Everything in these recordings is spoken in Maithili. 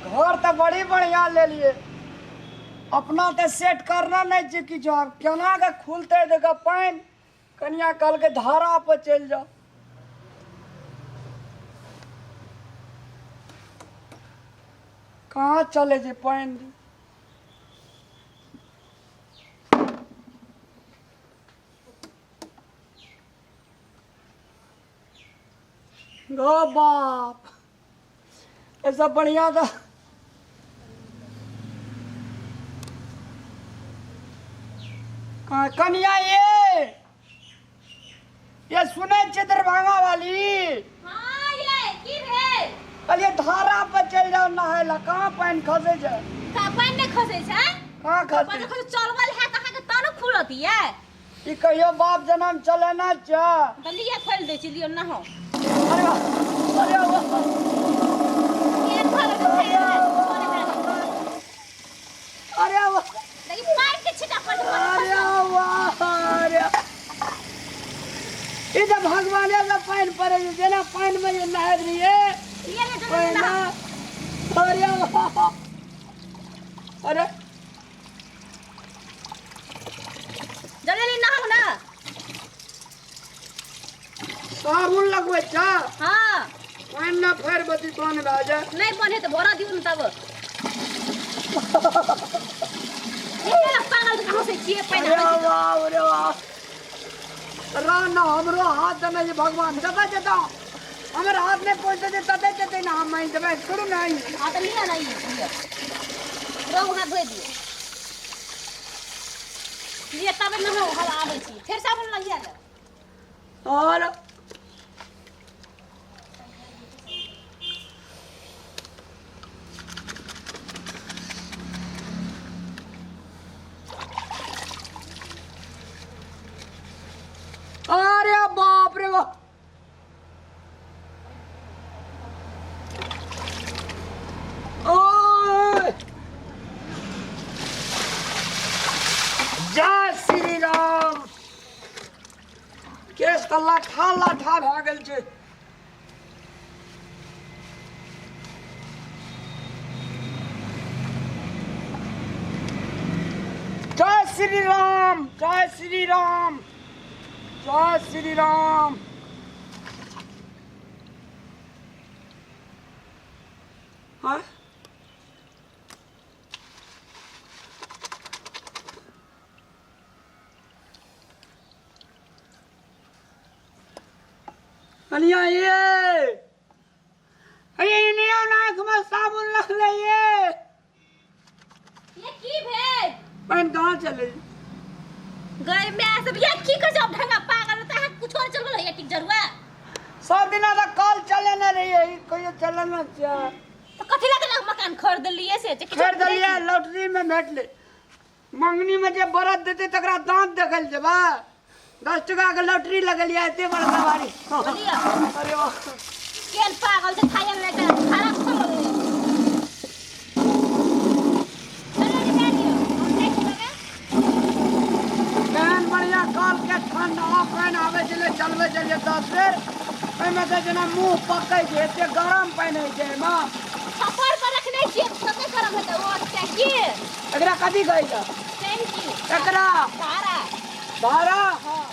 घर तऽ बड़ी बढ़िया लेलिए, अपना तऽ सेट करना नहि छै किछो। आब केना के खुलतै देख पानि? कनिया कहलकै धारा पर चलि जाओ। कहाँ चलै छै पानि? गो बाप, ऐसा बढ़िया था। कहाँ कनिया ये सुनै छियै दरभंगा वाली? हाँ, ये की भेल? कहलियै धारा पर चलि जाउ नहाय लए। कहाँ पानि खसै छै? का पानि नहि खसै छै? कहाँ खसै? पानि खसै चलबल हैत अहाँके तब ने खुलत ये। ई कहियो बाप जनम चलेना छै? तऽ लिअ, खोलि दै छी, लिअ, नहाउ। अरे वाह, अरे वाह। केहन भऽ गेल छै? अरे वाह। देखी, पानि के छिटा पड़ि। अरे वाह, अरे ई तऽ भगवाने से पानि पड़ै छै, जेना पानिमे जे नहाइत रहियै लिअ ने, जल्दी ओहिना। नहाउ। अरे वाह, अरे। जल्दी नहाउ ने। साबुन लगबै छ? हाँ। पानि न फेर बती बन भए जाय। नहि बने तऽ भरा दियौ ने तब। ई पागल जकाँ हँसै छियै पानि? अरे वाह, अरे वाह। राम ना हमरो हाथ देने छै भगवान। जतऽ जतऽ हमर हाथ नहि पहुँचते छै ततऽ ततऽ ने हम मानि देबै। छोड़ू ने ई। हाँ, तऽ लिअ ने, ई लिअ, रहू, हाथ धोइ दियौ। लिअ, तबे नहाउ, हम आबै छी। फेर साबुन लगिया ले। और अरे बाप रे बाप, ओए जय श्री राम। केस तऽ लाठा लाठा भए गेल छै। जय श्री राम, जय श्री राम, जय श्री राम। हाँ, कनिया ये, अरे इने आओ ना, आँख में साबुन लगले ये। ये की भेल? पानि कहाँ चले? गई मैं सब, ये की कर जाओ ढंगा पागल त अहाँ कुछो नहीं चलबल होइए ठीक जरुआ। सब दिना तऽ कल चले न रहिए, ई कहियो चले न छै। तऽ कथी लए के मकान खरीद लिए से जे किछु? खरीद देलियै, लॉटरी में भेटलै। मंगनी में जे बरद देतै तकरा दाँत देखल जेबै। 10 टका के लॉटरी लगलियै, एते बड़का भारी। बोलिए। अरे वाह। केहन पागल छै, खायल नहि छै, खराब खोल। चलो निकालियो, हम जाइ छी लगे। केहन बढ़िया कल के ठंडा पानि आबै छलै, चलबै छलियै 10 बेर। ओहिमे तऽ जेना मुँह पकै छै, एते गरम पानि होइ छै एहिमे। छप्पर पर रखने छियै, कते गरम हेतै ओ टंकी। एकरा कथी कहै छै? टंकी। एकरा? धारा। धारा। हाँ।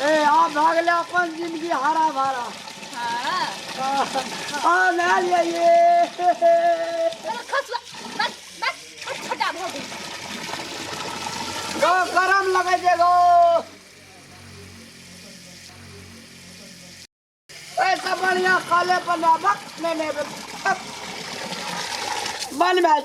ए, आब भए गेलै अपन जिंदगी हरा भरा। हाँ। आ नहा लिअ ये। चलो खसुआ, बस बस बस, छोटा भऽ गेल। गो, गरम लगै छै गो। ऐसा बढ़िया खाले पर ना बक नहीं नहीं बन भाई।